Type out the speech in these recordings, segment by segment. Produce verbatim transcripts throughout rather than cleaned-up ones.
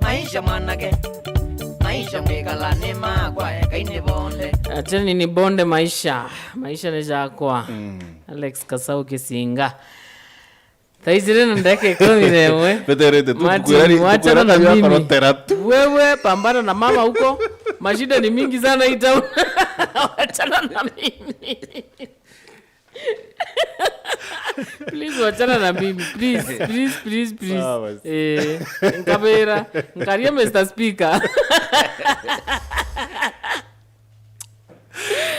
Maisha mwanake, maisha mwikala ni makwa, eka ini bonde. Ateni ni bonde maisha, maisha ni jakwa. Alex Kasau Kisinga. Thaa ici rina ndeka ikumi na imwe. Beterete tu, Martin, kukwira ri-, wachana kukwira na ri mimi. Akorotera tu. Wewe pambana na mama huko. Mashida ni mingi sana hii town. Wachana na mimi. Please, wachana na mimi. Please, please, please, please. Sawa basi. Eh, nkabera, nkaria Mister Speaker.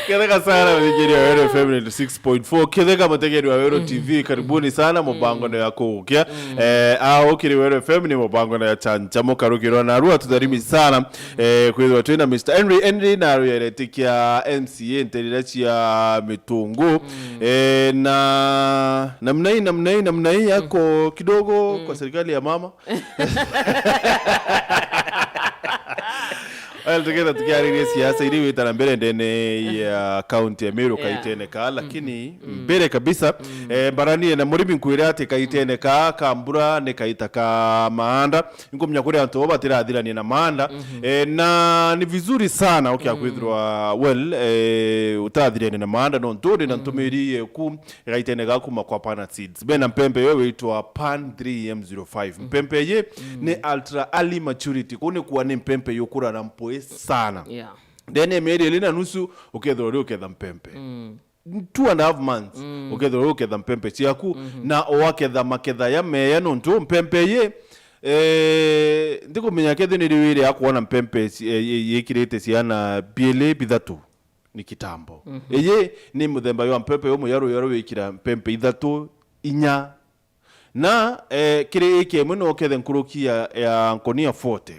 Ketheka sana, muthikiria wa Weru F M ninety six point four. Ketheka mutegeri wa Weru T V, karibuni sana, mubango ni ya kugukia. Eh, au kiri Weru F M ni mubango ni ya chancha, mukarukirwa na arua, tutharimi sana. Eh, kwithirwa twina Mister Henry. Henry na arua yaretikia M C A nterira cia Mitungu. Eh, na namna hii, namna hii, namna hii yako kidogo kwa serikali ya mama. Well, tuketha tukiaririe siasa iri wita na mbere ndene ya kaunti ya Meru, yeah, kaitene ka, lakini mbere kabisa, eh, mbaranie na murimi nkwire ati kaitene ka ka mbura ni kaita ka maanda. Inkumenya kuri antu bo batirathirania na maanda. Eh, na ni vizuri sana ukia kwithirwa, well, eh, utathirania na maanda, nontu ndi na ntumiri yeku gaitene ga kuma kwa Pana Seeds. Bena mpempe yo witwa Pan three M zero five. Mpempe ye ni ultra early maturity. Kuu ni kuwa ni mpempe yukura na mpwi sana. Yeah. Ndene ya mieri iri na nusu, ukethirwa uri uketha mpempe. Two and a half months, ukethirwa uri uketha mpempe ciaku, na waketha maketha ya meya, nontu mpempe ye, eh, ndikumenya kethirwa ni riwire ya kuona mpempe ci-, eh, yikirite ciana biiri bithatu. Ni kitambo. Iyi ni muthemba jwa mpempe jumwe ya ruya rwikira mpempe ithatu, inya. Na, eh, kiri ika imwe no ukethe nkuruki ya, ya nkunia forty,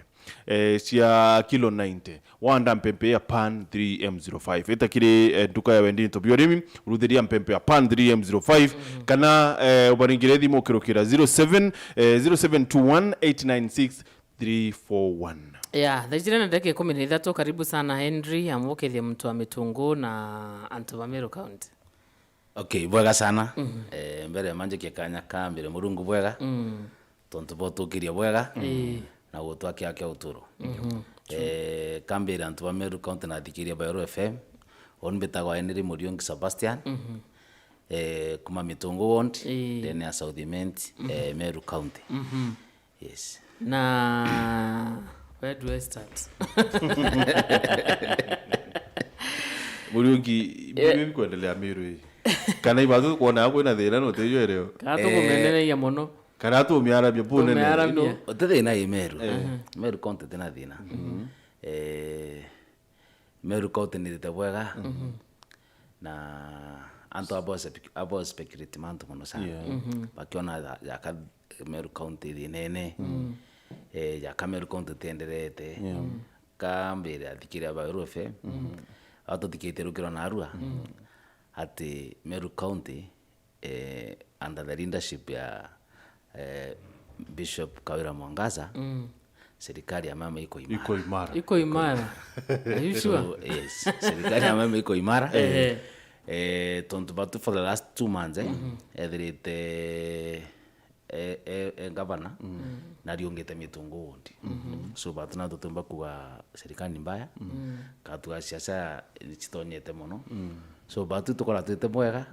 eh, cia kilo ninety. Wanda mpempe ya Pan three M zero five. Ita kiri, eh, nduka ya wendi into bia urimi, uruthiria mpempe ya Pan three M zero five, kana, eh, ubaringire thimu ukirukira zero seven, eh, zero seven two one eight nine six three four one. Yeah, thaa ici na ndagika ikumi na ithatu. Karibu sana Henry, amukethie muntu wa Mitungu na antu ba Meru County. Okay, bwega sana. Eh, mbere ya manjikie kanya ka mbere Murungu bwega. Tontu bwa utukiria bwega. Na gutwakia kia uturo. Eh, ka mbere antu ba Meru County na athikiria ba Weru F M. Oni mbitagwa Henry Muriungi Sebastian. Eh, kuma Mitungu Ward, ndene ya South Imenti, eh, Meru County. Yes. Na where do I start? Muriungi, eh, bibi bikuendelea Meru hii. Kana ibatu kuona kwina thina no tejo ereo. Kana tukumenereria muno. Kana tumiarabia bunene. Tumiarabia. Uti thina i Meru. Meru County tina thina. Eh, Meru County nithite bwega. Na antu abo spec-, abo speculate mantu mono sana. Yeah. Bakiona ya, ya ka Meru County thinene. Eh, ya ka Meru County tienderete. Yeah. Ka mbere athikiria ba Weru F M. Atuthikite rukiro na arua. Ati Meru County, eh, under the leadership ya, eh, Bishop Kawira Mwangaza, serikali ya mama iko imara. Iko imara. Iko imara. Are you sure? So, yes, serikali ya mama iko imara. Ehe. Eh, tontu batu for the last two months, eh, ethirite, eh, eh, eh, gavana, na ariungite Mitungu Ward. So, batu na tutumba kuga serikali ni mbaya, katuga siasa citonyete mono. So, batu tukora twite bwega,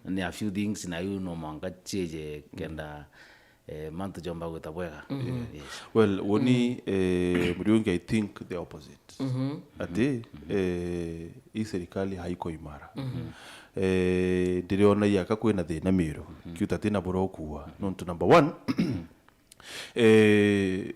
ni a few things na iu no mwanka cieje kenda, eh, mantu jomba gwita bwega. Yes. Well, woni, eh, Muriungi, I think the opposite. Ati, eh, hii serikali haiko imara. Eh, ndiriona yaka kwina thina Meru. Kiuta tina bura ukua. Nontu number one, eh,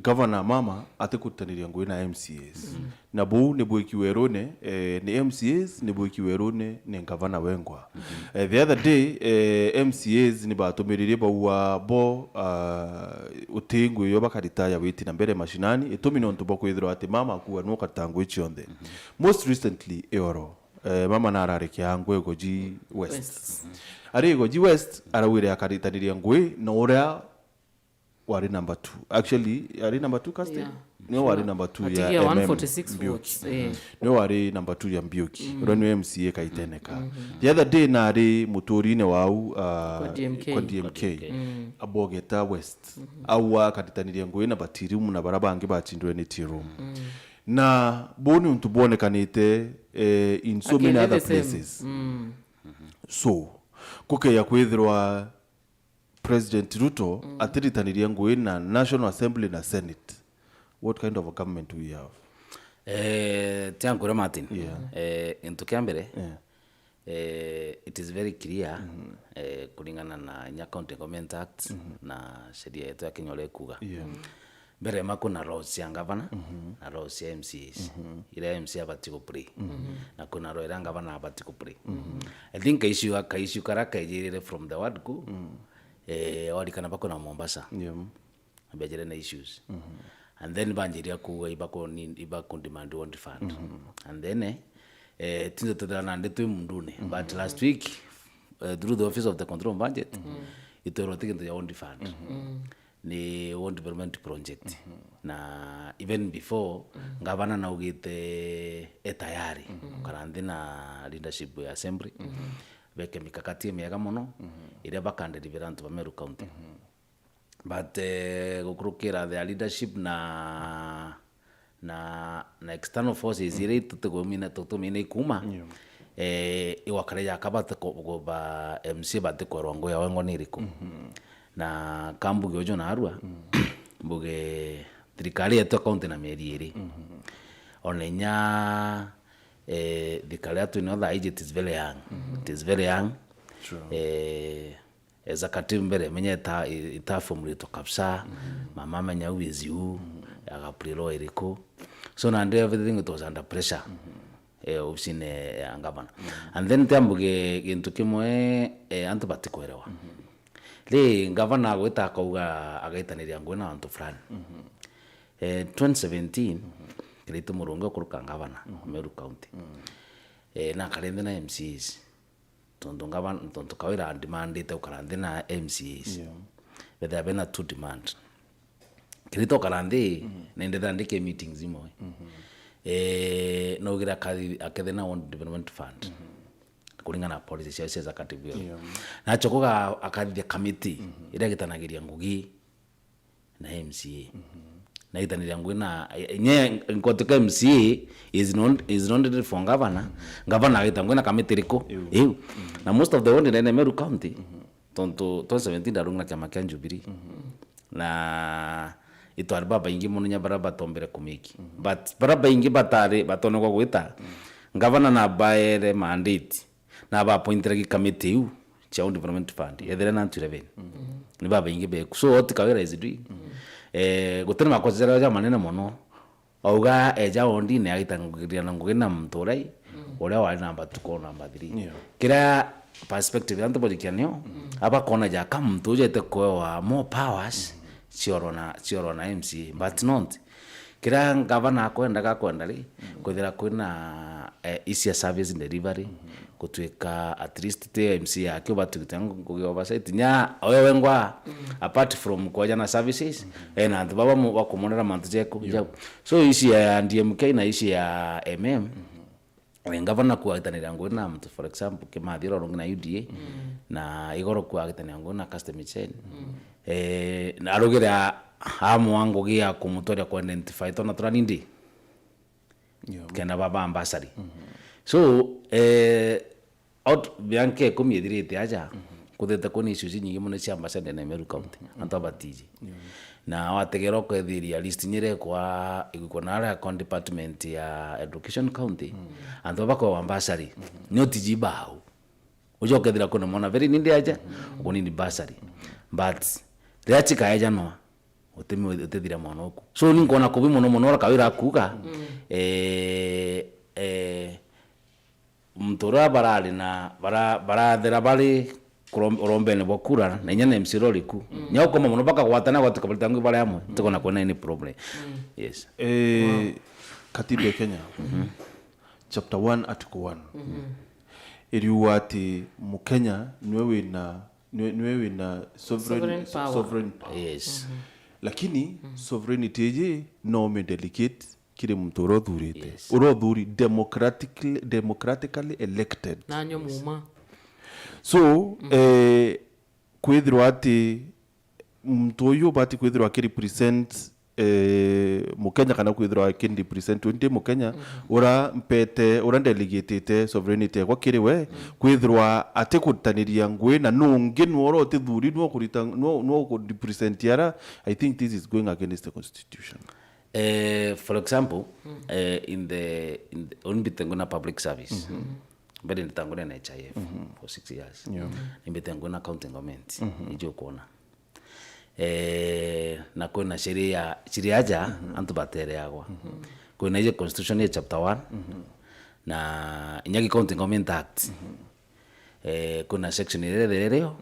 Gavana mama atikurutaniria ngugi na M C As. Na buu ni bwiki werune, eh, ni M C As, ni bwiki werune ni ngavana wengwa. Eh, the other day, eh, M C As ni batumiririe baua bo, ah, uti ngugi yo bakaritaya witi na mbere mashinani, itumi nontu bwa kwithirwa ati mama akua nu ukarita ngugi cionthe. Most recently, ioro, eh, mama nararikia ngugi Igoji West. West. Ari Igoji West, arawire akaritaniria ngugi na uria wari number two. Actually, yari number two casting? Yeah. Niwe wari number two ya M M Mbiuki. Niwe wari number two ya Mbiuki. Uria niwe M C A kaiteneka. The other day nari muturine wau, uh, kwa D M K. Kwa D M K. Abogeta West. Au akaritaniria ngugi na Batirum na bara bangi bachindwe ni Tirum. Na buu ni untu bwonekanite, eh, in so many other places. So, kukeya kwithirwa President Ruto atiritaniria ngugi na National Assembly na Senate. What kind of a government do we have? Eh, tiankuria Martin. Yeah. Eh, gintu kia mbere, eh, it is very clear, eh, kuringana na inya County Government Act na sheria yetu ya Kenya uria ikuga. Yeah. Mbere ma kwina roles cia ngavana na roles cia M C As, iria M C A abati ku play. Na kwina role iria ngavana abati ku play. I think ka issue, ka issue karia kaijirire from the word go, eh, orikana bakwina Mombasa. Yeah. Bejire na issues. And then banjiria kuuga ibaku ni-, ibaku demand want fund. And then, eh, tinze tuthira nandi twi mundune. But last week, eh, through the Office of the Control of Budget, itwerwa ti gintu ya want fund. Ni World Development Project. Na even before, ngavana naugite e tayari gukara nthi na leadership ya assembly, beke mikakati miega mono, iria bakandelivera antu ba Meru County. But, eh, gukurukira their leadership na na, na external forces iria tutigumina, tutumina ikuma, eh, igwakara jakaba ba M C A batikwerwa ngugi yao engwa ni iriku. Na ka mbuge uju narua, mbuge thirikari yetu ya county na mieri iri. Ona inya, eh, thirikari yetu ino thaa iji, it is very young. It is very young. Eh, executive mbere, menya ita-, itaformulitwe kabisa. Mama amenya who is who, agaplay role iriku. So, nandi everything it was under pressure, eh, ofisine ya ngavana. And then tiambuge gintu kimwe, eh, antu batikwerewa. Ri ngavana agwita akauga agaitaniria ngugi na antu fulani. Eh, twenty seventeen, Kiraitu Murungi ukuruka ngavana wa Meru County. Eh, na akari nthi na M C As. Tontu ngavana, tontu Kawira andimandite gukara nthi na M C As. Yeah. Bethira bena two demand. Kiraitu okara nthi, na indethira ndike meetings imwe. Eh, naugire akathi-, akethira na World Development Fund. Kuringana na policy ciao cia executive. Yeah. Na achokoga akathithia committee iria igitanagiria ngugi na M C A. Na itaniria ngugi na, nye nkotika M C A is not, is not for governor. Governor agita ngugi na committee iriku? Iu. Na most of the world in Meru County, tontu twenty seventeen ndarung'ina kiama kia Jubilee. Na itwari babaingi mono nya bara batombere kumiki. But bara baingi batari, batonegwa gwita, governor nabaere mandate. Na ba appointire gi committee iu cia Development Fund, ethire na antu eleven. Ni babaingi beku. So, what Kawira is doing? Eh, gutiri makosa jaria jamanene mono. Auga eja ondine agita ngugiria na ngugi na muntu uria, uria wari namba two or namba three. Yeah. Kiria perspective ya antu barikia nio, abakona jaka muntu ujete kwewa more powers, ciorwa na, ciorwa na M C A, but not. Kiria ngavana akwendaga akwenda ri, kwithira kwina, eh, easier service delivery, gutwika at least ti M C A yake ubatwikite ngugi oversight. Nya oyo wengwa, apart from kweja na services, ena antu baba mu-, bakumonera mantu jeku, jau. So, ici ya D M K na ici ya M M, eh, ngavana kwagitaniria ngugi na muntu, for example, Kimathi uria urungi na U D A, na Igoro kwagitaniria ngugi na Custom Chain. Eh, na arugire a-, amwa ngugi ya kumutwaria ku identify twana turani ndi. Yeah. Kenda baba ambassador. So, eh, out, miaka ikumi ithirite aja, kuthete kwina issues inyingi mono cia ambassador na Meru County. Antu abatiji. Yeah. Na wategera ukethiria list nyire kwa, igwikwa na aria kwa department ya education county, antu bakwa ambassador. Ni utiji bau. Uja ukethira kwina mwana very nindi aja, ukunini bursary. But riria chikaejanwa, utimi-, utithira mwana uku. So, ni nkona kubi mono mono uria Kawira akuga, eh, eh, muntu uria barari na, bara-, barathira bari kurom-, urombene bwa kura, na inya na M C A uria uriku. Nya ukoma mono bakagwatana, gwatuka barita ngugi bari amwe, ntikona kwina any problem. Yes. Eh, Katiba ya Kenya, chapter one, article one. Iriuga ati Mukenya niwe wina, niwe, niwe wina sovereign, sovereign power. Sovereign power. Yes. Lakini sovereignty iji no umidelegate kiri muntu uria uthurite. Yes. Uria uthuri democratically, democratically elected. Nanywe muma. So, eh, kwithirwa ati muntu uyu ubati kwithirwa akirepresent, eh, Mukenya, kana kwithirwa akirepresent ndi Mukenya, ura mpete, ura ndelegatite sovereignty yakwa kiri we, kwithirwa atikurutaniria ngui na nungi nwe ura utithuri nwe ukurita, nwe, nwe ukurepresent ara, I think this is going against the constitution. Eh, for example, eh, in the, in the, uni mbite ngwina public service. Mbere ndita ngwina N H I F for six years. Yeah. Nimbite ngwina county government, iji ukuona. Eh, na kwina sheria, sheria aja antu batereagwa. Kwina ije constitution ya chapter one, na inya ki County Government Act. Eh, kwina section iria ithererio,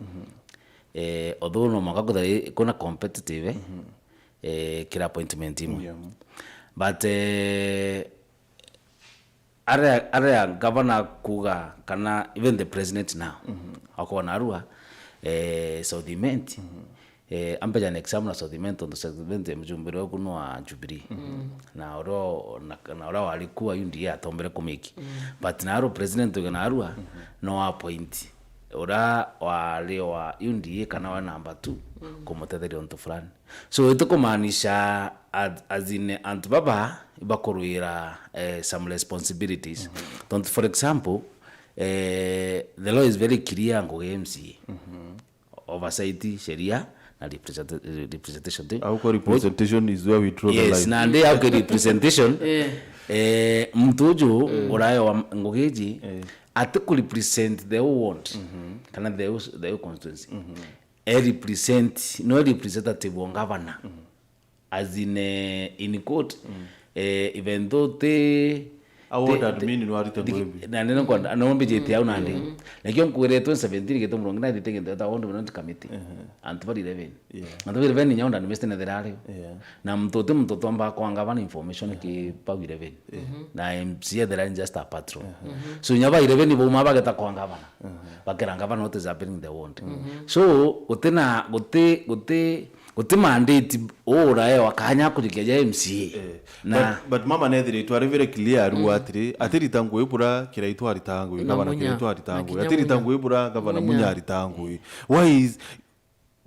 eh, although no mwaka kwithira i-, kwina competitive, eh, kira appointment imwe. Yeah. But, eh, aria, aria governor kuga kana even the president now, akona arua, eh, South Imenti, eh, ambeja an exam na South Imenti, tontu South Imenti mjumbe uria uku ni wa Jubilee. Na uria, na, na uria wari ku wa U D A atombere kumiki. But na arua president uge na arua, no appoint uria wari wa U D A kana wa number two, kumutetheria untu fulani. So, itikumaanisha as, as in antu baba ibakurwira, eh, some responsibilities. Tontu, for example, eh, the law is very clear ngugi ya M C A. Oversight, sheria, na represent-, representation. Au kwa representation is where we draw the line. Yes, na ndi au ke representation, eh, muntu uju uraewa ngugi iji, ati ku represent the whole ward, kana the whole, the whole constituency. E represent, no representative wa governor. As in, eh, in court, eh, even though ti, a ward ti, admin no arite ti, ngui mbi. Na nene kwenda, no mbijite au nandi. Lakini nkwire twenty seventeen gitu murongo na thite gintu eta ward development committee. Antu bari eleven. Yeah. Antu bari eleven nya ward administrator nethera ari. Yeah. Na muntu uti muntu twamba kwa governor information ki bau eleven. Na M C A ethera ni just a patron. So, inya ba eleven bauma bageta kwa governor. Bakera governor what is happening in the ward. So, guti na, guti, guti, guti mandate uraewa kanya kurikia ja M C A. Eh, na but, but mama nethiritwe ari very clear aru atiri, atirita ngui bura kiraitu arita ngui, na governor Munya. Kiraitu arita ngui. Atirita ngui bura governor Munya. Munya arita ngui. Why is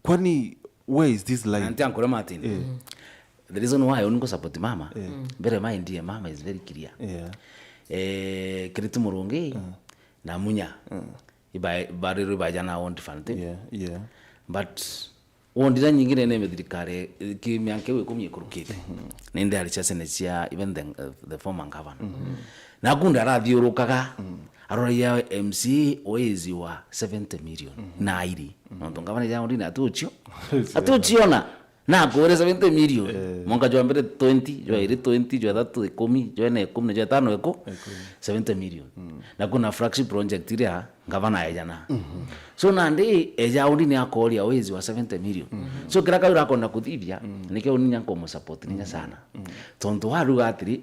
Kwani, where is this line? Anti ankore Martin. Eh. The reason why uni ngu support mama, mbere my idea mama is very clear. Yeah. Eh, Kiriti Murungi na Munya. Iba, bariro ibaja na ward fund. Yeah, yeah. But ward iria nyingi nene me thirikari, ki mianka iu ikumi ikurukite. Nindi ari cia senate cia even the, uh, the former governor. Na kunda arathiurukaga, aroragia M C A uizi wa seventy million na airi. Nontu ngavana ja Odinga atucio. Atuciona. Na akwire seventy million. Eh. Mwanka jwa mbere twenty, jwa iri twenty, jwa ithatu ikumi, jwa ina ikumi, na jwa itano iku-, seventy million. Na kuna flagship project iria ngavana ejana. So nandi eja Odinga akoria uizi wa seventy million. So kira kau irakwenda kuthithia, nikio Odinga nkomu support ninya sana. Tontu waruga atiri,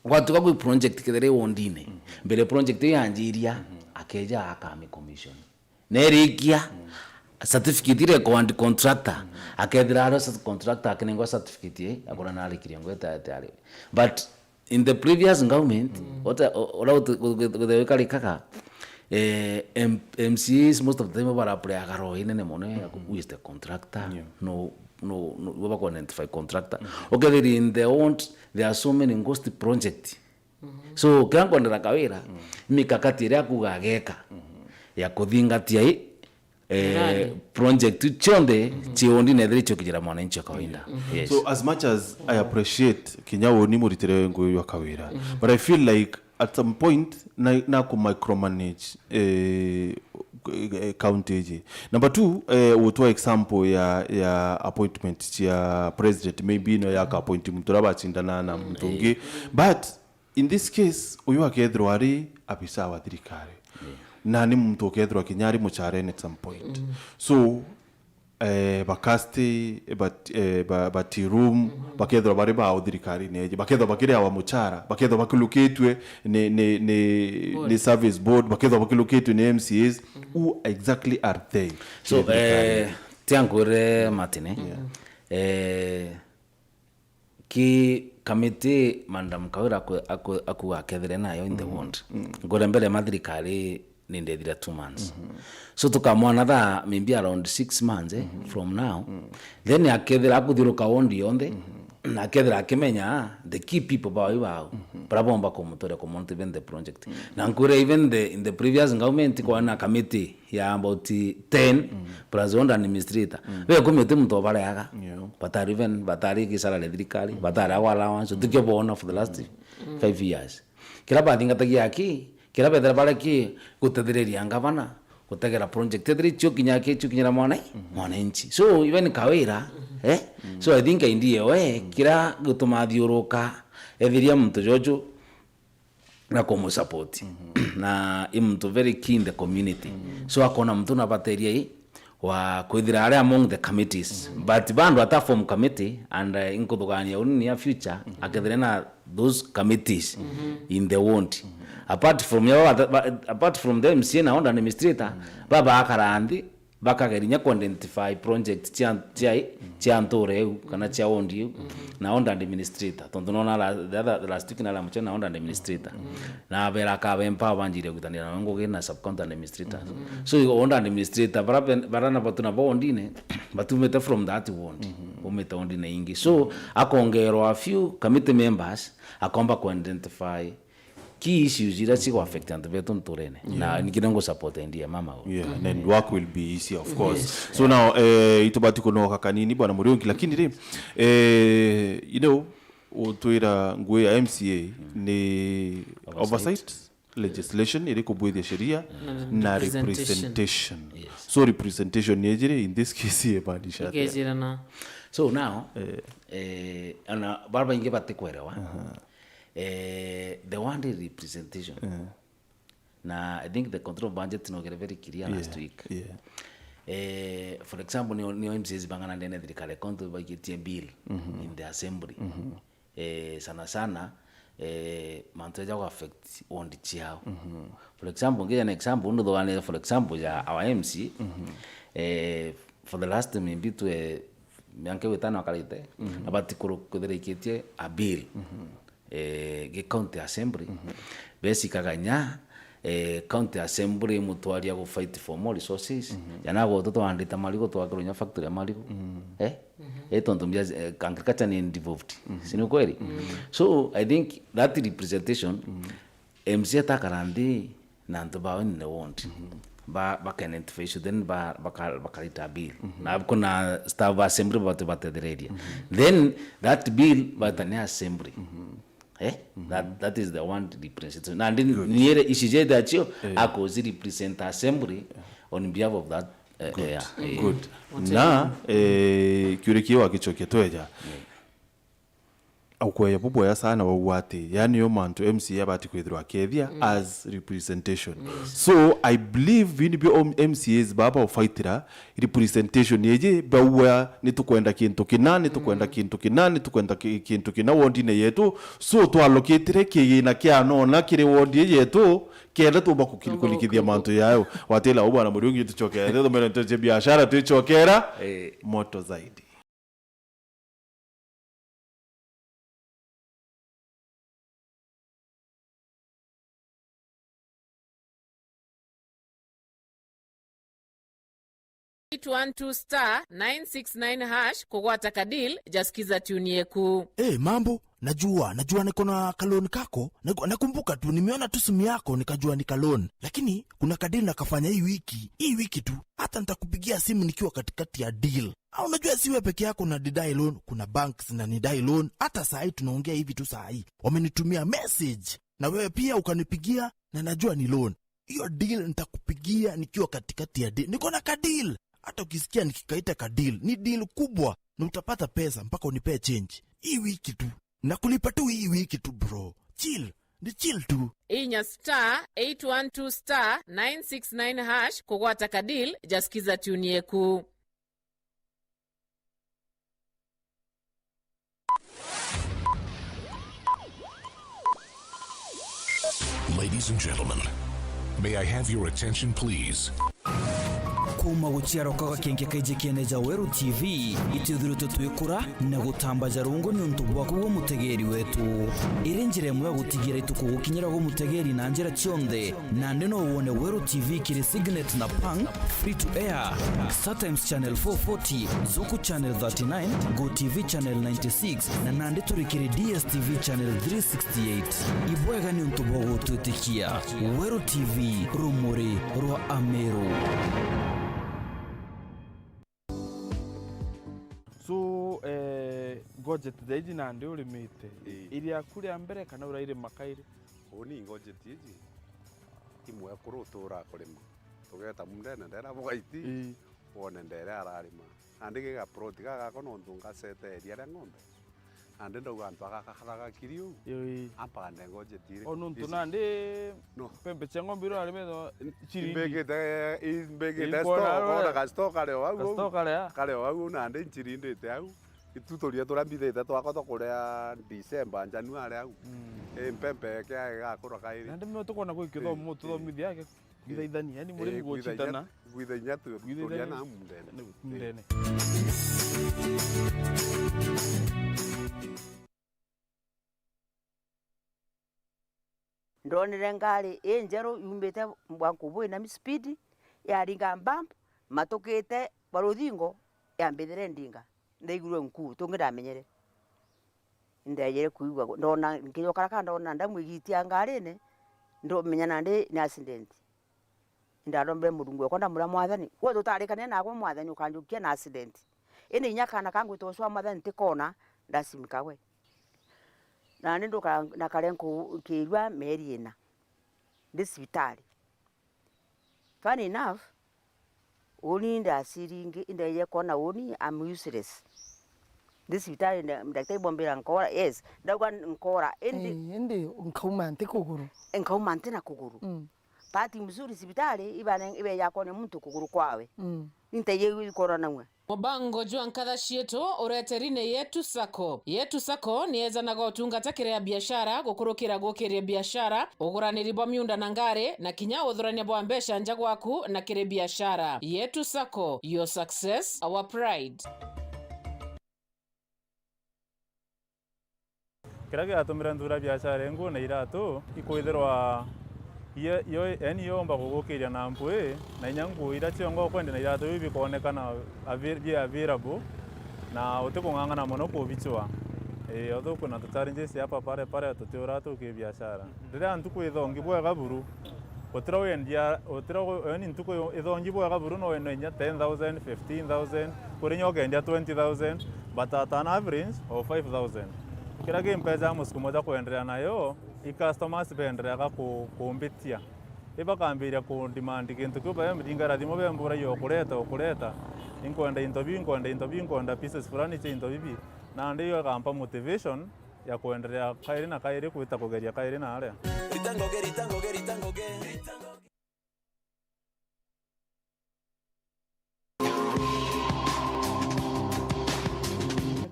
gwatuka kwi project kethira i wondine. Mbere project iyo yanjiria, akeja akami commission. Nerikia, certificate ire kwa contractor. Akethira ario contractor akinengwa certificate, eh, akona narikirie ngweta ati ari. But in the previous government, ota, o-, ora utu-, gu-, gu-, gu-, gukarikaga, eh, M-, M C As most of the time bara play agaro inene mono ya ku-, who is the contractor, no, no, no, ibo baku identify contractor. Ukethira in the want, there are so many ghost project. So, kira nkwendera Kawira, mikakati iria akuga ageka ya kuthingatia i, eh, project cionthe ciondi nethire icio kijira mwananchi wa kawaida. Yes. So, as much as I appreciate kinya uni muritire ngui jwa Kawira, but I feel like at some point, na, na ku micromanage, eh, eh, county iji. Number two, eh, utwa example ya, ya appointment cia president, maybe no ya ka appoint muntu uria bacindana na muntu ungi. But in this case, uyu akethirwa ari abisa wa thirikari. Na ni muntu ukethirwa kinya ari mucharene at some point. So, eh, bakasti, but, eh, ba, bati room, bakethirwa bari bao thirikarine iji, bakethirwa bakiriawa muchara, bakethirwa bakilukitwe ni, ni, ni, ni service board, bakethirwa bakilukitwe ni M C As. Who exactly are they? So, eh, tiankwire Martin, eh? Eh, ki committee, Madam Kawira aku-, aku-, akuga akethire nayo in the ward. Ngure mbere ma thirikari ni ndethira two months. So tukamwa another maybe around six months, eh, from now. Then akethira akuthiuruka ward yonthe, na akethira akimenya the key people bao ibao, bara bomba kumutoria kumotivate the project. Na nkwire even the, in the previous government kwa na committee ya about ten plus ward administrator. Be kumi uti muntu obareaga. Batari even, batari gisalary thirikari, batari agwa allowance, utikio boona for the last five years. Kira bathingatagia aki, kira bethira bareki gutethereria ngavana, gutegera project ethira icio kinya aki, icio kinyira mwana, mwananchi. So even Kawira, eh? So I think idea we, kira gutuma athiuruka, ethiria muntu jojo, na kumusupport. Na i muntu very key in the community. So akona muntu nabateria i wa kwithira ari among the committees. But bandu ata form committee and, uh, inkuthugania uni near future, akethire na those committees in the ward. Apart from ya, ba-, apart from the M C A na ward administrator, baba akara nthi, bakageria inya ku identify project cia, cia, cia ntura iu, kana cia ward iu, na ward administrator. Tontu nona la, the other, last week nara muchana na ward administrator. Na bera akabe empower banjire kutanira na ngugi na sub county administrator. So, ward administrator, bara ben-, bara na batu na ward-ine, batumite from that ward. Umite ward-ine ingi. So, akongerwa a few committee members, akomba ku identify key issues iria cigo affect antu betu nturene. Na nikire ngu support idea mama u. Yeah, and work will be easier, of course. So now, eh, itubati kunoka kanini, Bwana Muriungi, lakini ri, eh, you know, utwira ngui ya M C A ni oversight, legislation iri kubwithia sheria na representation. So representation ni ejiri, in this case, imaanisha atia? Ikejirana. So now, eh, ana bara baingi batikwerewa. Eh, the one day representation. Na I think the control of budget nogere very clear last week. Eh, for example, nio, nio M C As bang'ana ndene thirikari ya county baikitie bill in the assembly. Eh, sana sana, eh, mantu eja go affect ward ciao. For example, ngija na example, undu thogane, for example, ya our M C, eh, for the last maybe twe miaka witano akarite, abati kuru-, kuthirikitie a bill. Eh, gi county assembly, besikaga nya, eh, county assembly mutwaria gu fight for more resources. Jana gwetu twandite marigu, twakirwe nya factory ya marigu. Eh? Eh, tontu mbia, eh, agriculture ni devolved. Si ni ukweli? So, I think that representation, M C A atakara nthi na antu bao in the ward. Ba, baka identify issue, then ba, baka, bakarita bill. Na kuna staff assembly batu batethereria. Then that bill batania assembly. Eh? That, that is the one representation. Na ndi, niere issue jete achio, akozi represent assembly on behalf of that, eh, eh, eh. Good. Na, eh, kiuria kiu wagicokia tweja. Ukweja bubwega sana wauga ati, yani, yo mantu M C A abati kwithirwa akethia as representation. So, I believe ini bio M C As baba ufaitira representation iji, bauga, "Nitukwenda kintu kina, nitukwenda kintu kina, nitukwenda ki-, kintu kina wodine yetu." So, twalokitire kigina kia nona kiri wodi yetu, kenda tumba kuki-, kulikithia mantu yayo. Watila u Bwana Muriungi tuchokere, tumbere ntu cia biashara, tuichokera moto zaidi. Eight one two star nine six nine hash kugwata ka deal ja Skiza tune yeku. Eh, mambo, najua, najua niko na ka loan kako. Naku-, nakumbuka tu, nimeona tu simu yako, nikajua ni ka loan. Lakini kuna ka deal nakafanya hii wiki, hii wiki tu. Hata nitakupigia simu nikiwa katikati ya deal. Au unajua si wewe peke yako unanidai loan, kuna banks zinanidai loan. Hata saa hii tunaongea hivi tu saa hii, wamenitumia message. Na wewe pia ukanipigia, na najua ni loan. Hiyo deal nitakupigia nikiwa katikati ya deal. Niko na ka deal. Hata ukisikia nikikaita ka deal, ni deal kubwa, na utapata pesa mpaka unipee change. Hii wiki tu. Na kulipa tu hii wiki tu, bro. Chill. Ni chill tu. Inya star eight one two star nine six nine hash kugwata ka deal ja Skiza tune yeku. Ladies and gentlemen, may I have your attention, please? Kuuma guciarwa kwa gakenke kaiji kiene ja Weru T V, itwithiritwe twikura na gutambaja rungu niuntu bwaku gwe mutegeeri wetu. Iri njira imwe ya gutigira ituku gukinyira gwe mutegeeri na njira cionthe. Nandi no wone Weru T V kiri Signet na Pang, free to air, StarTimes Channel four forty, Zuku Channel thirty-nine, Go T V Channel ninety-six, na nandi turi kiri D S T V Channel three sixty-eight. Ibwega niuntu bwa gutwitikia. Weru T V, rumuri rwa Ameru. So, eh, ngojeti ja iji nandi urimite, ii, iri yaku ria mbere kana urairima kairi? Uni ngojeti iji, imwe kuru utura kurima. Tugeta mundene ndera bwaiti, ii, wone ndere ararima. Nandi giga plot gagakwa nontu ngaceteria ria ng'ombe. Nandi ndauga antu agakaraga kiri uu. Ii. Ampande ngojeti iri. O nontu nandi no, mpembe cia ng'ombe iria ararima icio ciringi. Imbigite, imbigite store, kona ga store kari o au. Ga store kari a? Kari o au, nandi ncirindite au. Itu turia turia mbithite twakwa twa kuria December, January au. Mm. Ii, mpempe kia igakura kairi. Nandi mimi tukona gwi kithomo, ii, tuthomithia ake. Gwithaithania, yani muri, ii, gwithaithania, gwicitana. Gwithaithania tu, gwithaithania turia na mundene. Ni mundene. Ndonire ngari injeru yumbite Bwankubu ina speed, yaringa bump, matukite baruthingo, yambithire ndinga. Ndaigurwe nkuu, tungi ndamenyere. Ndejere kuigua, ndona, nkijoka raka ndona ndamu igitia ngarine, ndumenya nandi ni accident. Indarombire Murungu wekwa, ndamwira, "Mwathani, gwe tutarikanire naagwe, Mwathani, ukanjukia na accident. Indi inya kaana ka ngwita ucio wa Mwathani ntikona, ndasimika gwe." Nandi nduka, nakare nku-, nkirua mieri ina ndi cibitari. Funny enough, uni ndaciri ingi, indeje kwona uni I'm useless. Ndi cibitari, nda-, ndagitari bombira nkora, yes, ndauga nkora, indi, eh, indi nkauma nti kuguru. Nkauma nti na kuguru. Mm. Bahati mzuri cibitari ibane, ibeja kwona muntu kuguru kwawe. Mm. Inteje ikoranaua. Mubango jwa nkatha cietu ureteri ni Yetu Sacco. Yetu Sacco ni yejanaga utungata kiri abiashara, gukurukira gukiria biashara, uguraniri bwa miunda na ngari, na kinya uthurania bwa mbeca nja gwaku na kiri biashara. Yetu Sacco, your success, our pride. Kiria giatumire nthura biashara ii, nguu na iratu ikwithirwa iyo, iyo, yaani yomba kugukiria na mpwi, na inya nguu iria ciongo ukwendia na iratu biu bikoonekana avi-, bi available, na utikung'ang'ana mono kubicua. Ii, although kwina tu challenges hapa pale pale, tutiura tu kibiashara. Riria ntuku ithongi bwega buru, Utira wendia, utira u-, yaani ntuku ithongi bwega buru no wende inya ten thousand, fifteen thousand, kuri inya ukendia twenty thousand, but at an average of five thousand. Kiria kimpejaga musukumo jwa kwenderea nayo, i customers bendereaga ku-, kumbitia. Ibakambiria ku demand gintu kiu, bembiringara thimu bemburagia ukureta, ukureta. Inkwenda into biu, inkwenda into biu, inkwenda pieces fulani cia into bibi. Nandi iyo ikampa motivation ya kwenderea kairi na kairi, kwita kugeria kairi na aria. Rita ngugi, rita ngugi, rita ngugi.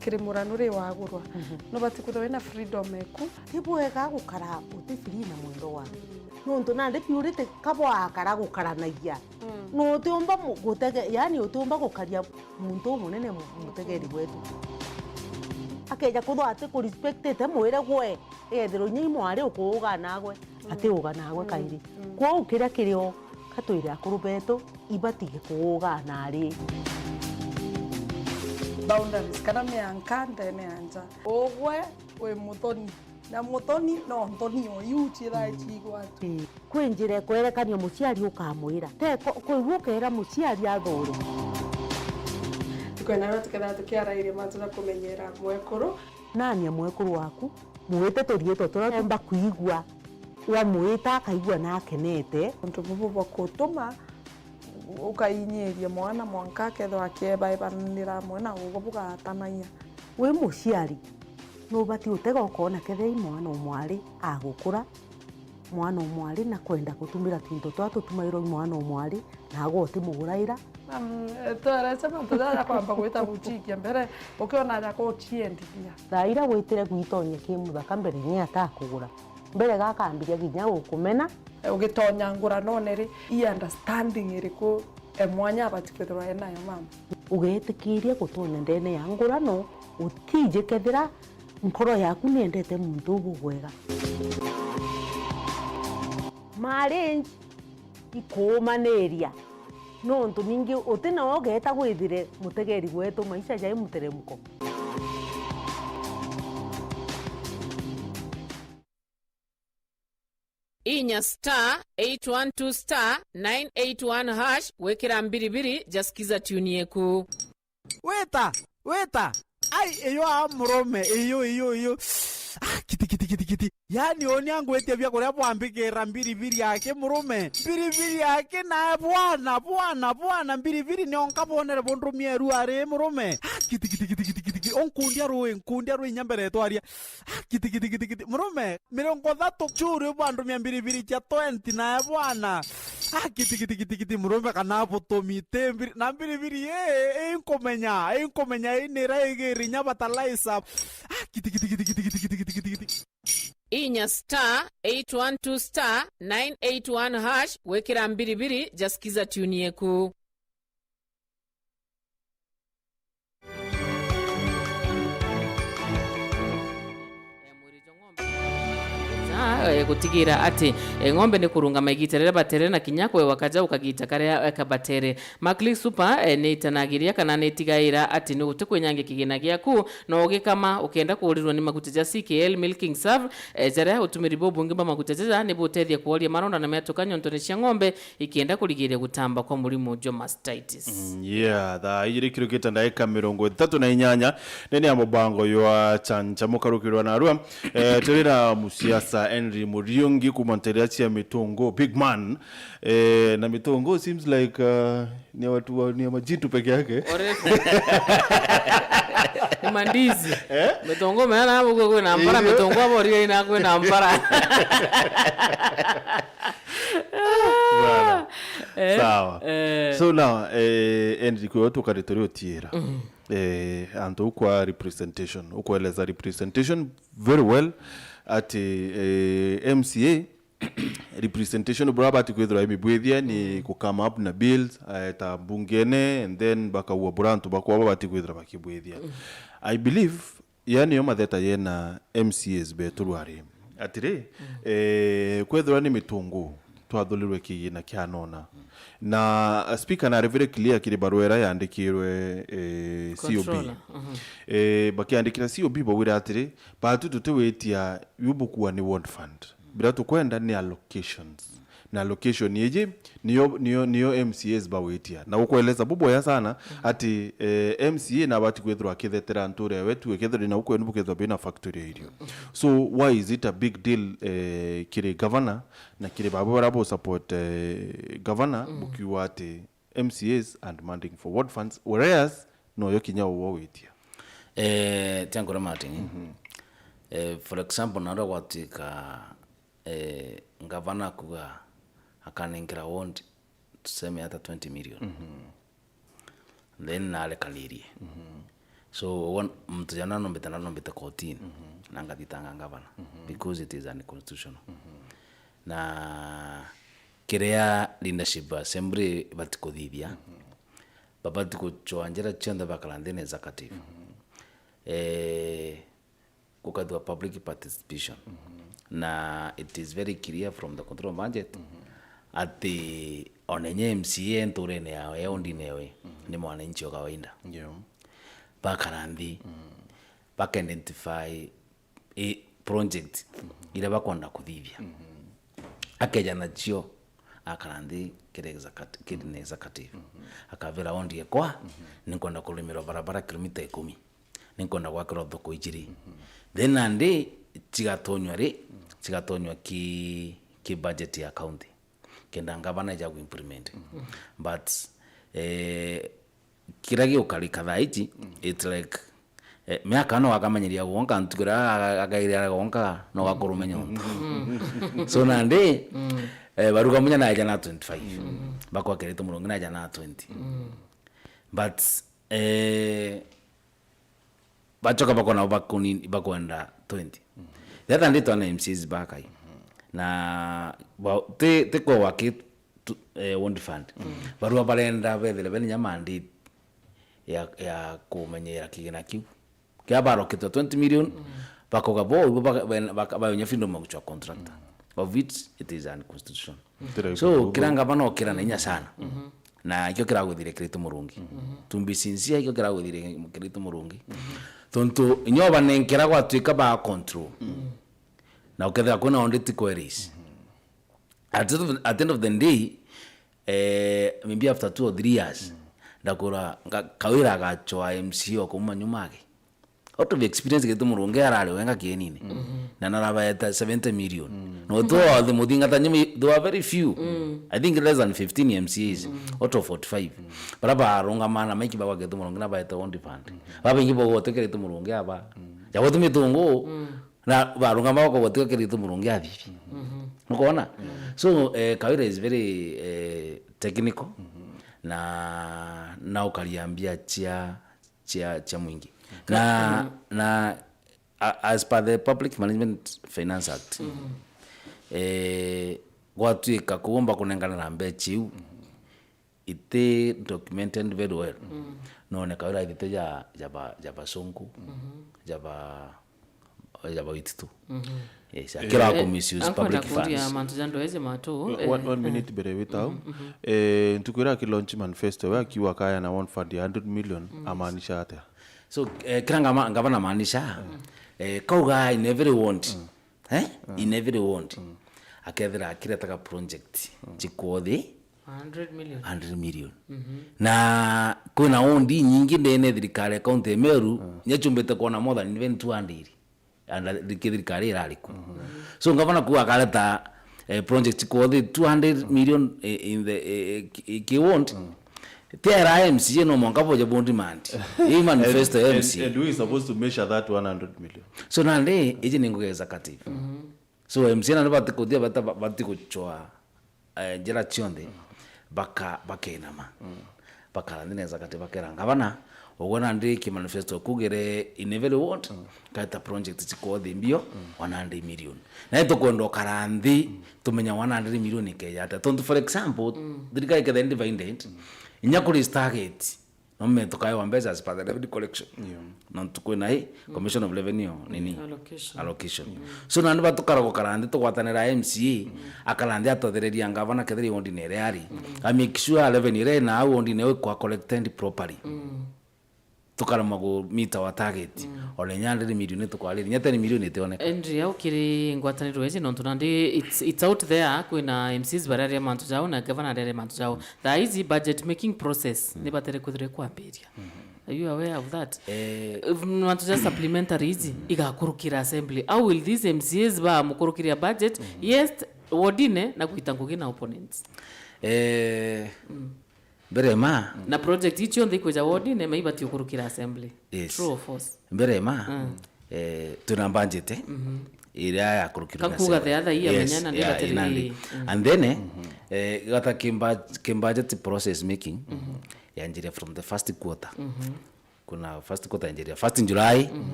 Kiri muranu ri wagurwa. Mhm. Nubati kwithirwa wina freedom eku. Ti bwega gukara uti free na mwendwa waku. Nontu nandi purity kabwakara gukaranagia. Mm. No utiumba mu-, gutege-, yaani utiumba gukaria muntu umunene mu-, mutegeri wetu. Akeja kwithirwa ati ku respectite, mwire gwe, egethirwa inya i mwari ukuuga nagwe, mm, ati uga nagwe, mm, kairi. Mm. Kwou kiria kiri o, katwire akuru betu, ibatige kuuga nari. Boundaries, kana mianka ndene ya nja. Ugwe wi muthoni. Na muthoni no nthoni o iu ciithaga, mm, ciigwatwa. Ii. Kwi njira ikwerekania muciari ukamwira. Te ko-, kwigua ukeera muciari athure. Tukwenda na tukethira tukiarairia mantu na kumenyera mwekuru. Nania mwekuru waku, mwite turiitwa turia tuumba kwigua, wamwita akaigua na akenete. Untu bubu bwa kutuma ukainyiria mwana mwanka akethirwa akiebaebanira amwe na ugwe bugatanagia. Wi muciari, nubati utega ukoona kethira i mwana o mwari agukura, mwana o mwari na kwenda gutumira twinto twa tutumairwa i mwana o mwari, nagwe utimuguraira. Um, twarece mantu jaja kwamba gwita guchikia mbere, ukiona aja kuchiendithia. Thaa iria witire gwitonya ki muthaka mbere ni atakugura. Mbere gakambiria kinya gukumena. Ugitonya nguranone ri, i understanding iriku e mwanya abati kwithirwa enayo mama. Ugeetikiria gutonya ndene ya ngurano, utiji kethira nkoro yaku niendete muntu uu bubwega. Marriage ikuumaniria, nontu ningi uti nawe ugeeta gwithire mutegeri wetu, maisha jai muteremko. Inya star eight one two star nine eight one hash gwikira mbiribiri ja Skiza tune yeku. Weta, weta. Ai, iyo a murume, iyo, iyo, iyo. Ah, kiti, kiti, kiti, kiti. Yaani, uuni angwitia bia kuria bwambikira mbiribiri yake murume. Mbiribiri yake na bwana, bwana, bwana, mbiribiri nionka bonere bundumia eru ari murume. Ah, kiti, kiti, kiti, kiti, kiti, kiti. Unkundia rui, nkundia rui inya mbere twaria. Ah, kiti, kiti, kiti, kiti. Murume, mirongo ithatu churi bwandumia mbiribiri cia twenty nae bwana. Ah, kiti, kiti, kiti, kiti, murume kana butumi ti mbiri-, na mbiribiri ii, ii nkumenya, ii nkumenya ii nira igiri inya fertilizer. Ah, kiti, kiti, kiti. Inya star eight one two star nine eight one hash gwikira mbiribiri ja Skiza tune yeku. Ah, eh, gutigira ati, eh, ng'ombe ni kurungama igiita riria batere na kinya kwewa kajau kagiita karia, eh, kabatere. Maclick Super, eh, ni itanagiria kana ni itigaira ati ni guti kwinyangia kigina giaku, no ugikama ukenda kuurirwa ni maguta ja C K L Milking Serve, eh, jaria utumiri bubungi bwa maguta jaja ni butethia kworia maronda na miatuka nyontone cia ng'ombe, ikienda kurigiria gutamba kwa murimu jwa mastitis. Mm, yeah, thaa ijiri kirukite ndagika mirongo ithatu na inyanya, nene ya mubango jwa Chancha mukarukirwa narua. Eh, turi na musiasa Henry Muriungi kuma nteria cia Mitungu, big man. Eh, na Mitungu seems like, uh, ni watu wa, ni ya majitu peke yake. Ore-, ni mandizi. Eh? Mitungu mena na bugo kwina mpara, iyo. Mitungu abo riga ina kwina mpara. Bwana. Eh? Sawa. Eh. So now, eh, Henry, kwi watu kari turi utiira. Mm. Eh, antu kwa representation, ukweleza representation very well, ati, eh, M C A representation buria abati kwithirwa imibwithia ni ku come up na bills, eh, ta bungene, and then bakaua buria antu bakwa babati kwithirwa bakibwithia. I believe, yani, yo matheta yena M C As betu rwari. Atiri, eh, kwethirwa ni Mitungu, twathurirwe kigina kia nona. Na, uh, speaker nari very clear kiri barua iria yandikirwe, eh, C O B. Controller, mhm. Eh, bakiandikira C O B baugire atiri, batu tutiwitia biu bukua ni ward fund. Biria tukwenda ni allocations. Na allocation iji niyo, niyo, niyo M C As bawitia. Na gukweleza buboya sana ati, eh, M C A nabati kwithirwa akithetera nture wetu, ekethirwa na ukwenu bukethirwa bina factory ya irio. So why is it a big deal, eh, kiri governor na kiri babo baria bo support, eh, governor, bukiuga ati M C As are demanding for ward funds, whereas noyo kinya uwo witia? Eh, tiankore Martin, eh, for example, naria gwatuika, eh, ngavana akuga akanengera ward, tuseme hata twenty million. Then narekanirie. So, won-, muntu jana nombite, na nombite kotini, na ngathitanga ngavana, because it is unconstitutional. Na kiria leadership assembly bati kuthithia, babati kuchwa njira cionthe bakara nthini executive. Eh, gukathua public participation. Na it is very clear from the control budget ati ona inya M C A nturene yawe, ya ondine yawe, ni mwananchi wa kawaida. Ndio. Bakara nthi, baka identify, eh, project iria bakwenda kuthithia. Akeja nacio, akara nthi kiri execut-, kiri ni executive. Akabira ondi ekwa, ninkwenda kurimirwa barabara kilomita ikumi. Ninkwenda gwakirwa thoko ijiri. Then nandi cigatonywa ri, cigatonywa ki, ki budget ya county. Kenda ngavana eja ku implement. But, eh, kiria giukarika thaa iji, it's like, eh, miaka no akamenyeria gwonka, ntuku iria aga-, agaire ara gwonka, no gakurumenya untu. So nandi, eh, baruga munya naeja na twenty-five. Bakwakirite murungi naeja na twenty. But, eh, bachoka bakona bakuni-, bakwenda twenty. The other day twana M Cs bakai. Na ba-, ti, ti kwa waki eh, Ward Fund. Barua barenda bethire bena inya mandate ya, ya kumenyera kigina kiu. Kia baroketwe twenty million, bakauga bo, ibo baka-, ben-, baka-, bayonya freedom of choice contractor, of which it is unconstitutional. So, kira ngavana okira na inya sana. Na ikio kiragwithire Kiraitu Murungi. To be sincere, ikio kiragwithire Kiraitu Murungi. Tontu inya obanenkera gwatuika ba control. Na ukethira kwina audit queries. At the, at the end of the day, eh, maybe after two or three years, ndakura nga-, Kawira agachoa M C A o kuuma nyuma ake. Out of experience, Kiraitu Murungi arari wenga kienine. Na narabaeta seventy million. No tu othe muthingata nyuma, there were very few. I think less than fifteen M C As out of forty-five. Bara barungama na maiki bagwa Kiraitu Murungi na baeta Ward Fund. Babaingi bagwa Kiraitu Murungi aba. Jagwa tu mitungu. Na barungama bakauga tiga Kiraitu Murungi athibi. Nukwona? So, eh, Kawira is very, eh, technical. Na, na ukaria mbia cia, cia, cia mwingi. Na, na, a-, as per the Public Management Finance Act, eh, gwatuika kuumba kunenganira mbecha iu, iti documented very well. Noneka ira ithite ja, ja ba, ja basungu, ja ba, ja ba wititu. Yes, akira ku misuse public funds. Mantu ja ndoeze matu. One, one minute mbere witau. Eh, ntuku ira aki launch manifesto, we akiuga kaya na Ward Fund ya hundred million, amaanisha atia? So, eh, kira ngama-, ngavana amaanisha, eh, kauga in every ward. Eh? In every ward. Akethira akiretaga project cikwothi hundred million. Hundred million. Na kwina ward nyingi ndene thirikari ya county ya Meru, nyachumbite kuona more than even two hundred. And thirikari irari ku. So ngavana kuuga akareta, eh, project cikwothi two hundred million, eh, in the, eh, eh, ki-, ki ward. Ti era M C A no mwanka boja bond demand. Hii manifesto ya M C A. And who is supposed to measure that one hundred million? So nandi, iji ni ngugi ya executive. So M C A nandi bati kuthia bata-, bati guchoa, eh, njira cionthe, baka-, bakenama. Bakara nthi neza kati bakera ngavana, ugwe nandi ki manifesto kugire in every ward, kaita project cikwothi mbio, one hundred million. Na tukwenda ukara nthi, tumenya one hundred million ikeja atia. Tontu for example, thirikari ikethira dividend, inya kuri target, no me tukaewa mbeca as per the revenue collection. Yeah. Na ntuku ina hii, Commission of Revenue, nini? Allocation. Allocation. So, nandi batukara gukara nthi tugwatanira M C A, akara nthi atothereria ngavana kethira i ward ina iria ari. A make sure revenue iria ina au ward ina ikwa collected properly. Tukaremwa ku meet our target. Ona inya hundred million tukwariria, inya ten million itioneka. Andrew, au kiri ngwataniro iji, nontu nandi it's, it's out there, kwina M Cs bararia mantu jao, na gavana araria mantu jao. Thaa ici budget making process ni batere kwithirwa ikwambiria. Are you aware of that? Eh, if mantu ja supplementary ici igakurukira assembly, how will these M C As bamukurukiria budget? Yes, wodine na gwita ngugi na opponents. Eh, mbere ma. Na project icio nthe ikwija wodine, ma ibati ukurukira assembly. Yes. True or false? Mbere ma, eh, twina budget iria ya kurukirwa na Kakuga assembly. The other year, yes, menya na yeah, ndibatiri ina ndi. And then, eh, gata ki budget process making, yanjiria from the first quarter. Kuna first quarter yanjiria first July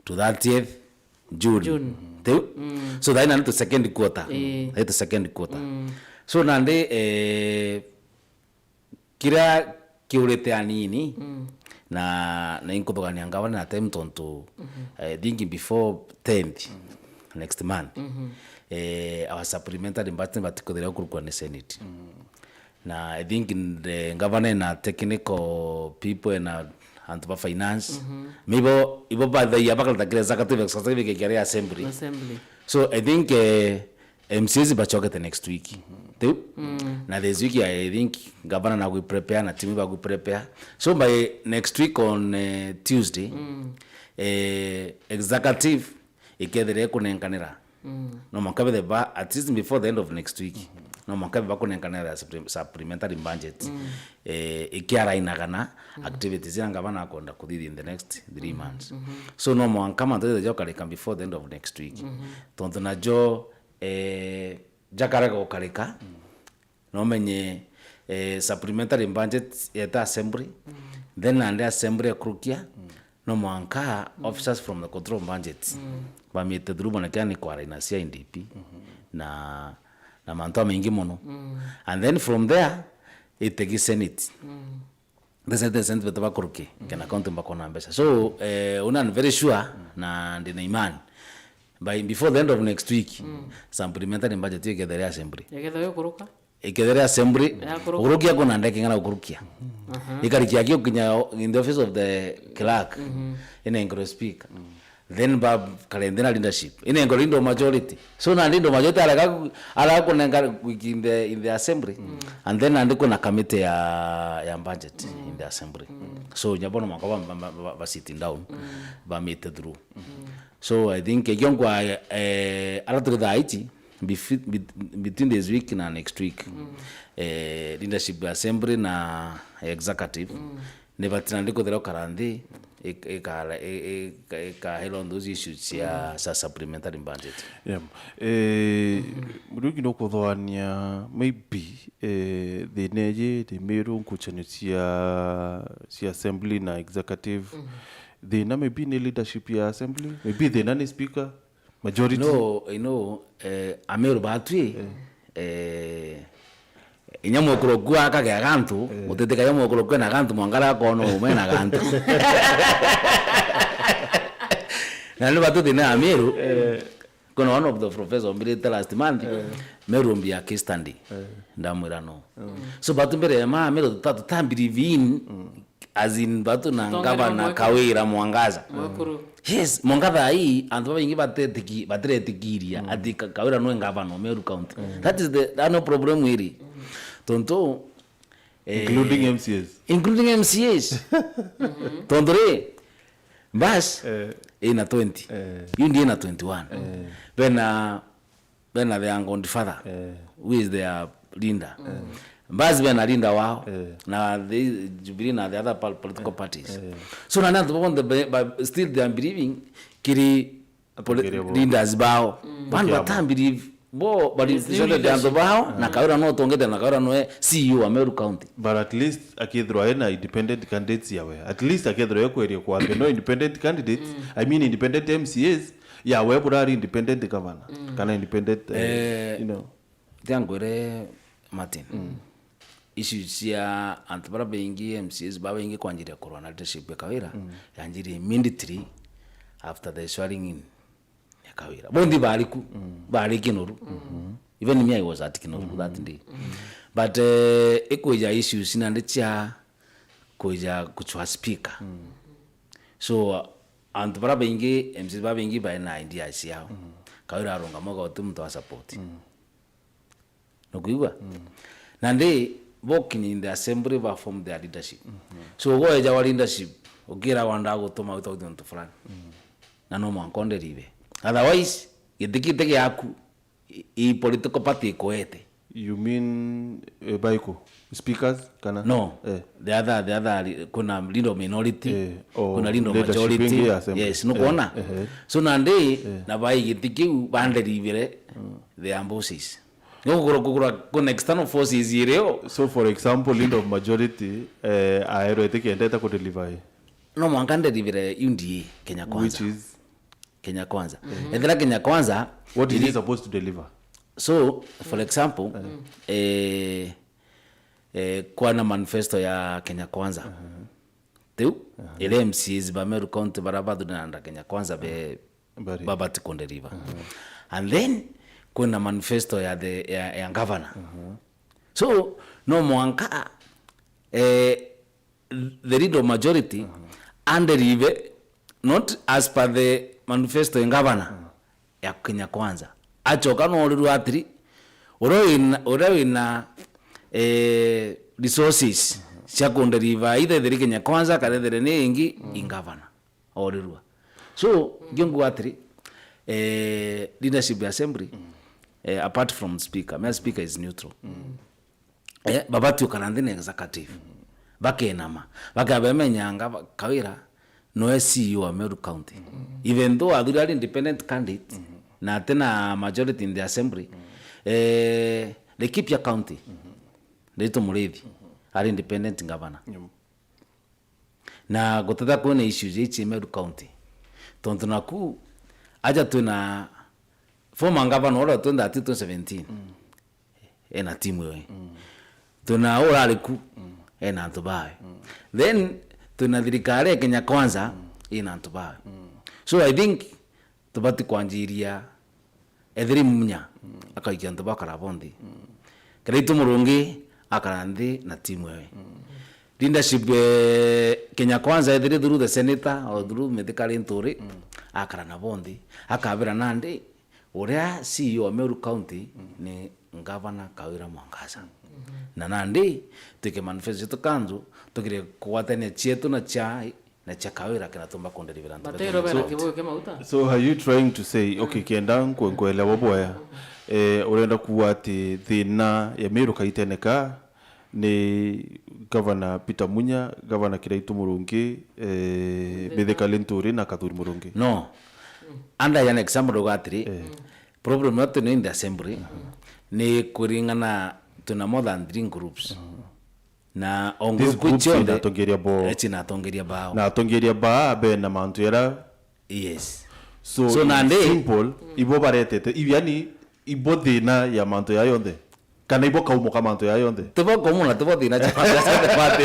to thirtieth June. June. Tiu? So, thaina ni to second quarter. Eh. Ni to second quarter. So, nandi, eh, kiria kiurite anini, na, na inkuthugania ngavana na time tontu, eh, I think before tenth next month, eh, our supplementary budget batikuthira kurukwa ni Senate. Na I think the governor na technical people na antu ba finance, me ibo, ibo bathaia bakaleta kile executive, executive kiaria assembly. Assembly. So I think, eh, M C As bachokete next week. Tiu? Na this week, I think governor na gwi prepare na team ba gwi prepare. So by next week on, eh, Tuesday, eh, executive ikethira ikunenkanira. No mwanka bethe ba, at least before the end of next week. No mwanka bethe bakunenkanira supplementary budget. Eh, ikiarainaga na activities iria ngavana akwenda kuthithia in the next three months. So no mwanka mantu jethe jokarika before the end of next week. Tontu najo, eh, jakarega gukarika, no menye, eh, supplementary budget yeta assembly, then nandi assembly ekurukia, no mwanka officers from the control budget bamite through bonekia ni kwaraina C I D P na na mantu amaingi mono. And then from there, itegi Senate. Ndesete Senate betu bakuruki, kena county mbakona mbeca. So, eh, una I'm very sure, na ndina imani. By, before the end of next week, supplementary budget ikethere assembly. Ikethere ikuruka? Ikethere assembly, yakuruka. Ukurukia kuna ndeke ng'ana ukurukia. Ikarikia kio kinya in the office of the clerk, inengerwe speaker. Then ba karende na leadership. Inengerwe ndo majority. So na ndo majority arega, arega kunenga in the, in the assembly. And then andi kuna committee ya, ya budget in the assembly. So nyabono mako ba, ba, ba, ba sitting down, ba meet through. So I think ekio nkwa, eh, ara turi thaa ici, befi-, bet-, between this week na next week, eh, leadership ya assembly na executive, ni batina ndi kuthera ukara nthi, ik-, ikara-, i-, i-, ika-, ikahela on those issues cia, cia supplementary budget. Yeah. Eh, Muriuki no kuthwania maybe, eh, thina iji, the miru nkuchanio cia, cia assembly na executive. Thina maybe ni leadership ya assembly, maybe thina ni speaker, majority. No, I know, eh, Ameru batwi, eh, inya mwekuru kua akagea gantu, mutitikagia mwekuru kua na gantu, mwangara akono umwe na gantu. Na ni batu thina ya Meru, kuna one of the professor ombirite last month, Meru mbia case study. Ndamwira no. So batu mbere ya ma Meru tutatu ta believe in, as in batu na ngavana Kawira Mwangaza. Yes, mwanka thaa ii, antu babaingi batetiki-, batiretikiria ati Ka-, Kawira nwe ngavana o Meru County. That is the, that no problem iri. Tontu, eh, including M C As. Including M C As. Tontu ri, bas, ina twenty. U D A ina twenty-one. Bena bena their godfather, who is their leader. Basi bena leader wao, na the Jubilee na the other pol-, political parties. So na antu bonthe be-, ba-, still they are believing kiri poli-, leaders bao. Bantu bata believe bo, bali antu bao, na Kawira no tongete na Kawira noe C E O wa Meru County. But at least akethirwa ena independent candidates yawe. At least akethirwa ekweria kwambe no independent candidates, I mean independent M C As, ya we burari independent governor, kana independent, eh, you know. Tia ngwire Martin. Issue cia antu bara baingi, M C As bara baingi kwanjiria kurwa na leadership ya Kawira, yanjirie immediately after the swearing in ya Kawira. Bondi bari ku, bari Kinoru. Even me, I was at Kinoru that day. But, eh, ikwija issues nandi cia kwija kuchwa speaker. So, antu bara baingi, M C bara baingi bari na ideas ciao. Kawira arungama goti muntu wa support. Nukwigua? Nandi bokinya in the assembly ba form their leadership. So, gweja wa leadership, ukira wanda gutuma wita untu fulani. Na no mwanka onderibe. Otherwise, giti kite giaku, i, i political party ikuete. You mean, eh, baiko? Speakers, kana? No. Eh. The other, the other, kuna leader of minority, eh, oh, kuna leader of leadership majority. Ingi ya assembly. Yes, nukwona? Eh, eh. So nandi, na bai giti kiu, banderibire, they are bosses. No kugura, kugura, kuna external forces irio. So for example, leader of majority, eh, aerwe eti kendete ku deliver. No mwanka nderibire U D A Kenya Kwanza. Which is? Kenya Kwanza. Ethira Kenya Kwanza, what is it supposed to deliver? So, for example, eh, eh, kwana manifesto ya Kenya Kwanza. Tiu, ire M C As ba Meru County bara bathurana na Kenya Kwanza be, babati kunderiva. And then, kwina manifesto ya the, ya, ya governor. So, no mwanka, eh, the leader of majority, anderive, not as per the manifesto in governor ya Kenya Kwanza. Acoka no uriru atiri, uria wina, uria wina, eh, resources cia kunderiva, either ithiri Kenya Kwanza, kana ithiri ni ingi, in governor. Orirua. So, ngio nguga atiri, eh, leadership ya assembly, eh, apart from speaker, my speaker is neutral. Eh, babatiukara nthi na executive. Bakenama. Bakabemenyanga ba-, Kawira noe C E O wa Meru County. Even though athuri ari independent candidate, na atina majority in the assembly, eh, Laikipia County, Nderitu Muriithi, ari independent governor. Na gutitha kwina issues ici Meru County. Tontu naku, aja twina former governor uria twenty thirteen, twenty seventeen. ena timu iwe. Twina urari ku, ena antu bawe. Then, twina thirikari ya Kenya Kwanza, ina antu bawe. So, I think, tubati kwanjiria, ethiri Munya, akaikia antu bakara bo nthi. Kiraitu Murungi, akara nthi na timu ewe. Leadership, eh, Kenya Kwanza, ethiri through the senator or through Mithika Linturi, akara nabo nthi. Akabira nandi, uria C E O wa Meru County ni Ngavana Kawira Mwangaza. Na nandi, twike manifesto yetu kanju, tukire kugwatania cietu na cia, na cia Kawira kena tumba kundeliver antu betu. Batero bena kibuyu kia mauta. So are you trying to say, okay, kenda nkwe-, nkwelewa bwega, eh, urenda kuuga ati thina ya Meru kaiteneka ni Governor Peter Munya, Governor Kiraitu Murungi, eh, Mithika Linturi na Kathuri Murungi? No. Under an example, uga atiri, problem yetu ni in the assembly, ni kuringana twina more than three groups. Na o group cionthe inatongeria bo. Eci inatongeria bao. Na atongeria ba bena mantu yara. Yes. So, so in nandi simple, ibo baretete, ibi yani, ibo thina ya mantu ya yonthe. Kana ibo kaumo ka mantu ya yonthe. Tibo kaumo na tibo thina cia mantu ya yonthe.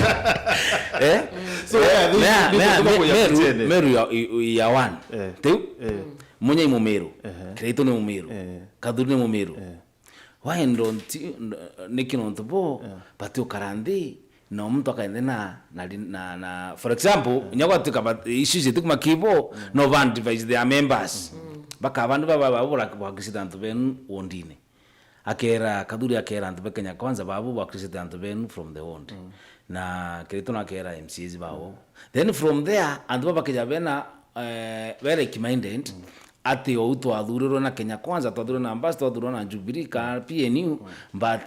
Eh? So, yeah, this, this is Meru, Meru ya, ya one. Eh. Tiu? Eh. Munya i Mumiru. Ehe. Kiraitu ni Mumiru. Eh. Kathuri ni Mumiru. Eh. Why don't you, niki nontu bo, bati ukara nthi, na muntu akaende na, na, na, na, for example, inya gwatuika issues itikuma kibo, no ba advise their members. Bakaba andu baba, baba, baba, bwakicita antu benu wondine. Akera, Kathuri akera antu ba Kenya Kwanza, babu bwakicite antu benu from the ward. Na Kiraitu na akera M C As bao. Then from there, antu baba bakija bena, eh, very like-minded, ati ou twathurirwe na Kenya Kwanza, twathurirwe na Ambassador, twathurirwe na Jubilee, ka P N U, but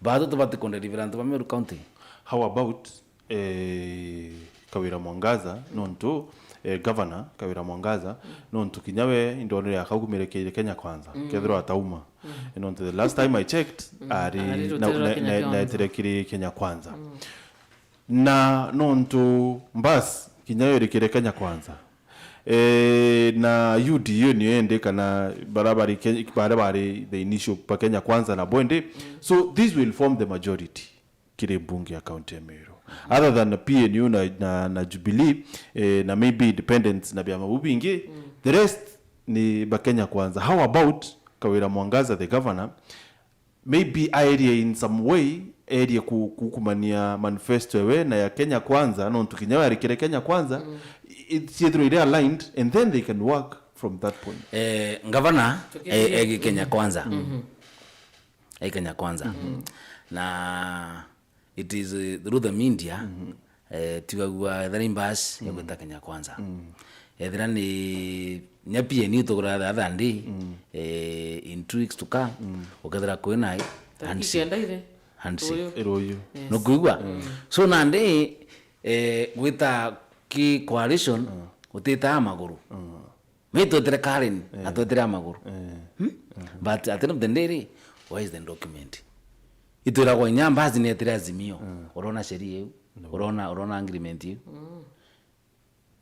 bado tubati kundeliver antu ba Meru County. How about, eh, Kawira Mwangaza, nontu, eh, Governor Kawira Mwangaza, nontu kinya we indonire akaukumirekeire Kenya Kwanza, kethirwa atauma. Nontu the last time I checked, ari na, na, na, naetire kiri Kenya Kwanza. Na nontu mbas, kinya yo irikire Kenya Kwanza. Eh, na U D A niyo indi kana bara bari Ke-, bara bari the initial pa Kenya Kwanza na bwende. So this will form the majority kiri mbunge ya county ya Meru. Other than P N U na, na, na Jubilee, eh, na maybe independents na biama biu bingi, the rest ni ba Kenya Kwanza. How about Kawira Mwangaza, the governor, maybe aerie in some way, erie ku-, kukumania manifesto ewe na ya Kenya Kwanza, nontu kinya we arikire Kenya Kwanza, i-, i-, ciethirwe iri aligned, and then they can work from that point. Eh, ngavana, eh, egi Kenya Kwanza. Egi Kenya Kwanza. Na it is, eh, through the media, eh, twigagua ethira ni mbas ya gwita Kenya Kwanza. Ethira ni nya P N U tugura the other day, eh, in two weeks to come, ukethira kwina handshake. Handshake. Ruyu. Yes. Nukuigua? So nandi, eh, gwita ki coalition, utita maguru. Ni twetire Karen, na twetire a maguru. Hmm? But at the end of the day ri, where is the document? Itwiragwa inya mbasi ni etire Azimio. Urona sheria iu? Urona, urona agreement iu?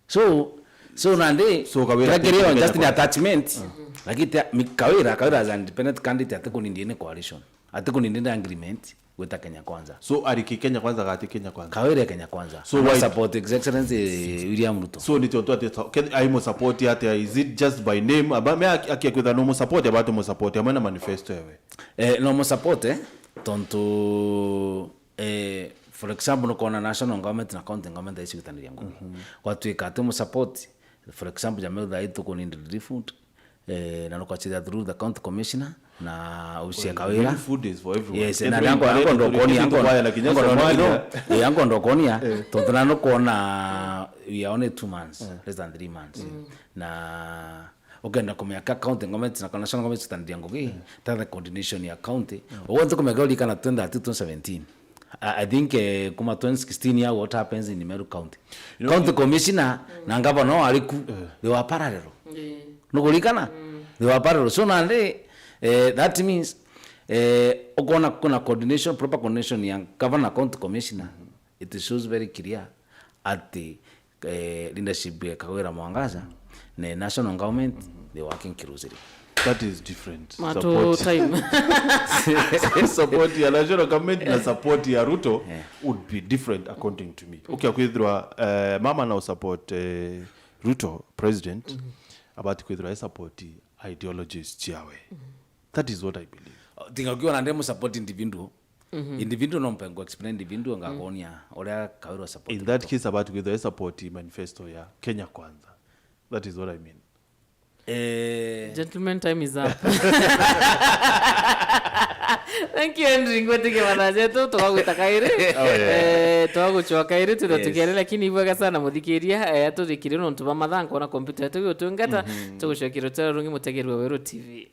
So, so nandi, so, kira kirio just ni attachment. Lakini Kawira, Kawira as an independent candidate, atikunindi ni coalition. Atikunindi ni agreement. Gwita Kenya Kwanza. So, ari ki Kenya Kwanza, gati Kenya Kwanza? Kawira Kenya Kwanza. So, why support His Excellency William Ruto? So, ni tontu ati to-, ke-, ai mu support ati, is it just by name? Aba me aki-, akia kwitha no mu support, aba ati mu support, amwe na manifesto ewe. Eh, no mu support, eh? Tontu, eh, for example, nukona national government na county government aicigutaniria ngugi. Gwatuika ati mu support, for example, jameu thai tukunindi relief fund, eh, na nukwachithia through the county commissioner na ofisi ya Kawira. Food is for everyone. Yes, na nango, nango ndokonia, nango ndokonia, tontu na nukwona we are only two months, less than three months. Na ukenda kumenya ka county government na national government citandia ngugi, ta the coordination ya county. Uguo ntukumenya urikana twenty thirteen, twenty seventeen. I, I think, eh, kuma twenty sixteen ya what happens in Meru County. County commissioner na governor no ari ku, they were parallel. Nukurikana? They were parallel. So nandi, eh, that means, eh, ukona kuna coordination, proper coordination ya governor, county commissioner. It shows very clear ati, eh, leadership ya Kawira Mwangaza na national government, they working closely. That is different. Mato Support, time. Support ya national government na support ya Ruto Yeah. would be different, according to me. Okay, kwithirwa eh, mama na support eh, Ruto president, about kwithirwa e support ideologies ciawe. That is what I believe. Tinga ukiwa na ndemu support individual. Individual no mpengo explain individual ngakonia uria kawirwa support. In that case, about kwithirwa e support manifesto ya Kenya Kwanza. That is what I mean. Eh, Gentlemen, time is up. Thank you, Henry. Ngwetike mathaa jetu, tugagwita kairi. Eh, tugagwita kairi, twitha Yes. tukiere, lakini ibwega sana muthikiria, eh, atuthikirie nontu ba mathaa, nkona kompyuta yetu gutungata, tugucokera rutera rungi mutegerwe Weru T V.